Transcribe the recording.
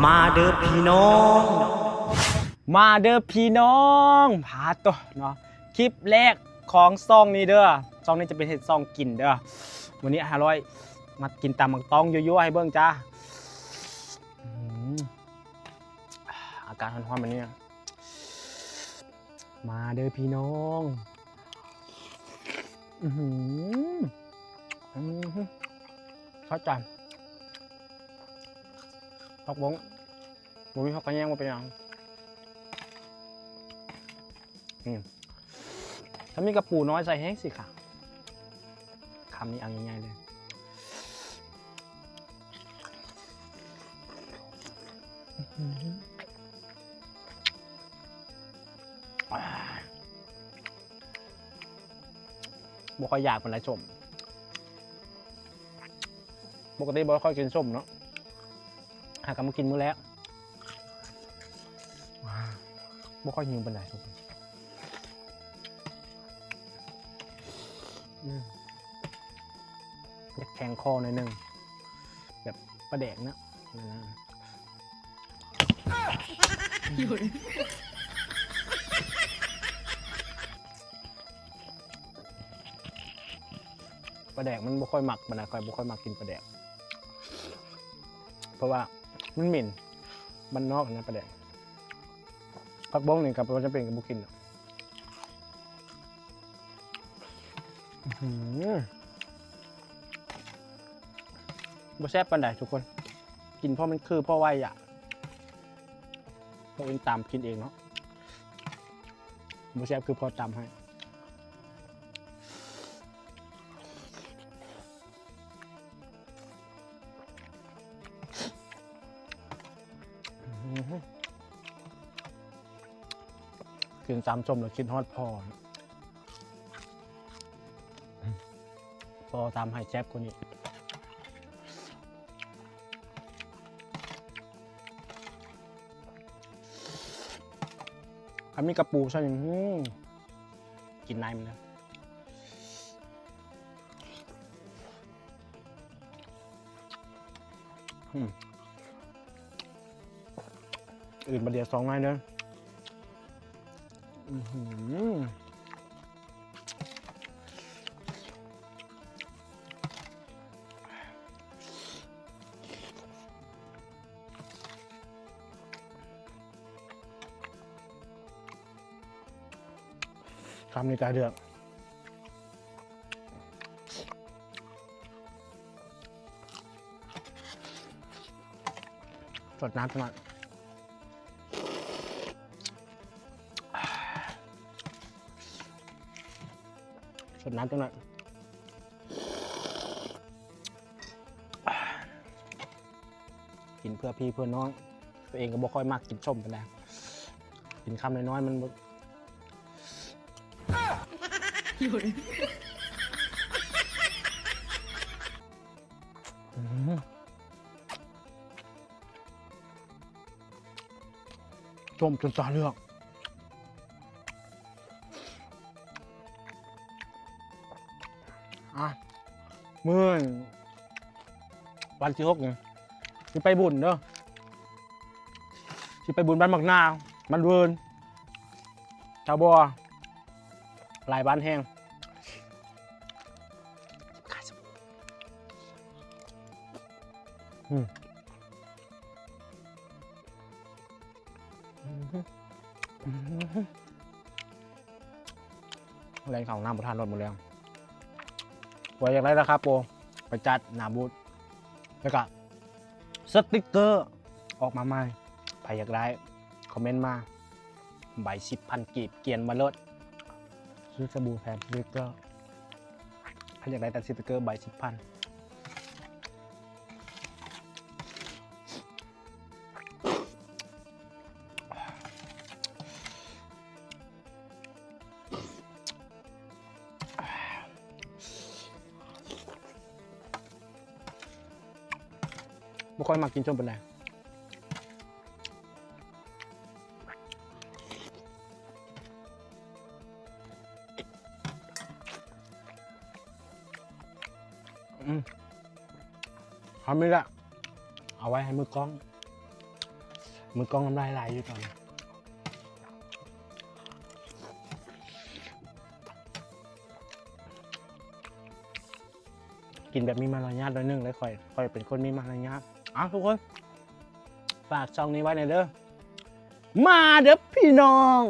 ມາເດີພີ່ນ້ອງ ມາເດີພີ່ນ້ອງ ພາໂຕເນາະ ຄລິບແລກຂອງຊ່ອງນີ້ເດີ. ຊ່ອງນີ້ຈະເປັນເຮັດຊ່ອງກິນເດີ. ມື້ນີ້ອ້າຍຫ້າຮ້ອຍມາກິນຕຳບັກຕອງຍົວໆໃຫ້ເບິ່ງຈ້າ. ອືມ ອາກາດຮ້ອນໆແບບນີ້ ມາເດີພີ່ນ້ອງ. ອືມ ອືມ ເຂົ້າໃຈ. ຜັກບົ້ງ ບໍ່ມີຜັກຂະແຍງບໍ່ເປັນຫຍັງ. ອືມ ຖ້າມີກະປູນ້ອຍໃສ່ແຮງຊິຄັກ. ຄຳນີ້ເອົາໃຫຍ່ໆເລີຍ. ບໍ່ຄ່ອຍຢາກປານໃດສົ້ມ. ປົກກະຕິບໍ່ຄ່ອຍກິນສົ້ມເນາະ. ຫາກະມາກິນມື້ແລກ. ບໍ່ຄ່ອຍຫິວປານໃດທຸກຄົນ. ອືມ ຢາກແຂງຄໍໜ້ອຍໜຶ່ງ ແບບປາແດກເນາະ. ປາແດກມັນບໍ່ຄ່ອຍມັກປານໃດ, ຂ້ອຍບໍ່ຄ່ອຍມັກກິນປາແດກ ເພາະວ່າມັນເໝັນ ບ້ານນອກນະປາແດກ. ຜັກບົ້ງນີ້ກໍບໍ່ຈຳເປັນກໍບໍ່ກິນດອກ. ອືຫື ບໍ່ແຊບປານໃດທຸກຄົນ, ກິນພໍມັນຄືພໍໄຫວອະ ເຮົາເອງຕຳກິນເອງເນາະ. ບໍ່ແຊບຄືພໍ່ຕຳໃຫ້. ກິນຕຳສົ້ມແລ້ວຄິດຮອດພໍ່. ພໍ່ຕຳໃຫ້ແຊບກວ່ານີ້. ຄັນມີກະປູໃສ່ນີ້ ອື ກິນໃນມັນເດີ. ອືມ ອື່ນບາດດຽວສອງໜ້ອຍເດີ. ອືຫື ຄຳນີ້ຕາເດືອກ. ສົດນ້ຳຈັກໜ້ອຍ ສົດນ້ຳຈັກໜ້ອຍ. ກິນເພື່ອພີ່ເພື່ອນ້ອງ, ຕົວເອງກໍບໍ່ຄ່ອຍມັກກິນສົ້ມປານໃດ. ກິນຄຳນ້ອຍໆ ມັນບໍ່ ອືມ ສົ້ມຈົນຕາເຫຼືອກ. ອ່ະ ມື້ວັນທີຫົກນີ້ຊິໄປບຸນເດີ, ຊິໄປບຸນບ້ານໝາກນາວ ບ້ານເວີນ ຊາວບົວ ຫຼາຍບ້ານແຮງ. ອືມ ແລງເຂົ້າຫ້ອງນ້ຳບໍ່ທັນ ລົດໝົດແລ້ວ. ຜູ້ໃດຢາກໄດ້ລາຄາໂປຣ ໄປຈັດໜ້າບູດ. ແລ້ວກະສະຕິກເກີອອກມາໃໝ່, ໃຜຢາກໄດ້ຄອມເມັນມາ. ໃບສິບພັນກີບ ກຽນມາໂລດ. ຊື້ສະບູແຖມສະຕິກເກີ. ໃຜຢາກໄດ້ແຕ່ສະຕິກເກີໃບສິບພັນ. ບໍ່ຄ່ອຍມັກກິນສົ້ມປານໃດ. ອືມ ເຮົາມີແຫຼະ ເອົາໄວ້ໃຫ້ມືກ້ອງ ມືກ້ອງນ້ຳລາຍໄຫຼຢູ່ຕອນນີ້ ກິນແບບມີມາລະຍາດໜ້ອຍໜຶ່ງເລີຍ ຂ້ອຍ ຂ້ອຍເປັນຄົນມີມາລະຍາດ. ເອົາ ທຸກຄົນ ຝາກຊ່ອງນີ້ໄວ້ແດ່ເດີ ມາເດີພີ່ນ້ອງ.